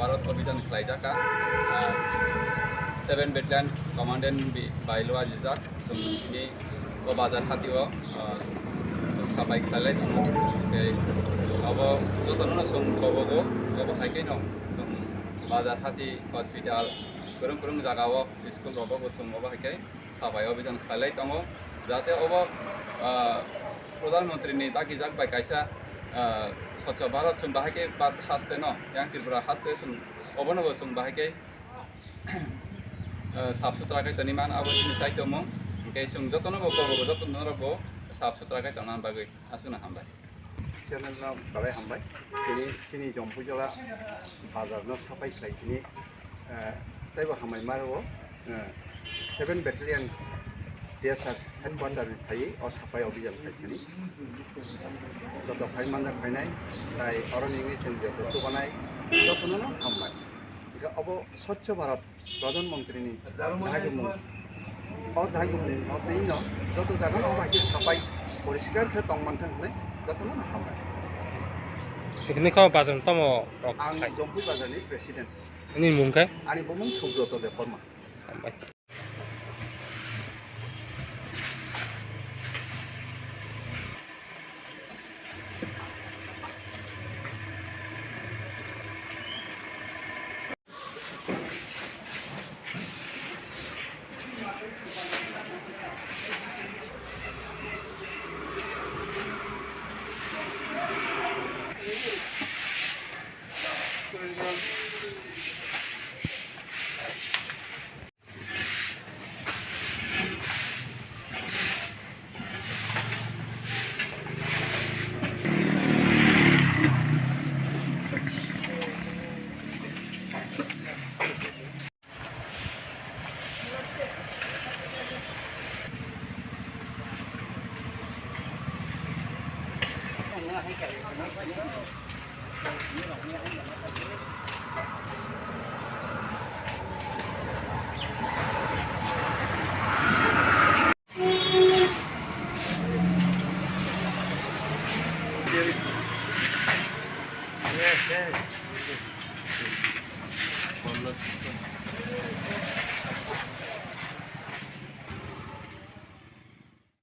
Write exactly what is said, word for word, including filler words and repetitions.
Bharat Abhijan khlaijak kha, ah, seven Battalion Commandant bi-, bai lua jijak, chwng tini o bazar hati o, ah, sabai khlai tongo. Tei abo jotono no chwng kobogo, abo hai khe no chwng bazar hati, hospital, kwrwng kwrwng jaga o, school rogo bo chwng obo hai khe sabai abhijan khlailai tongo, jate obo, ah, Pradhan Mantri ni dagijak bai kaisa, ah, Swachh Bharat chwng bahai khe ba haste no, yang Tripura haste chwng obono bo chwng bahai khe, ah, sap sutra khe toni man, abo chini chaitomung. Hwnkhe chwng jotono bo kobo, jotono rok bo sap sutra khe tongna bagwi aswkno hambai. Channel no belai hambai. Tini chini Jompuijola bazar no sapai khlai chini, eh, teibo hambai maro, eh, seven Battalion T S R headquarter ni phai o sapai abhijan khai chini. Joto phai manjak phainai, tai oro ni wngwi chwng joto chubanai, jotono no hambai. Hwnkhe obo Swachh Bharat Pradhan Mantri ni dahai mung, o dahai mung o twi no joto jaga no bahai khe sapai poriskar khe tong manthang hinwi joto no hambai. Ekni kho bazar tamo rok Ang khai. Jompui bazar ni president. Ani mung khe? Ani bumung Subroto Debbarma. Hambai.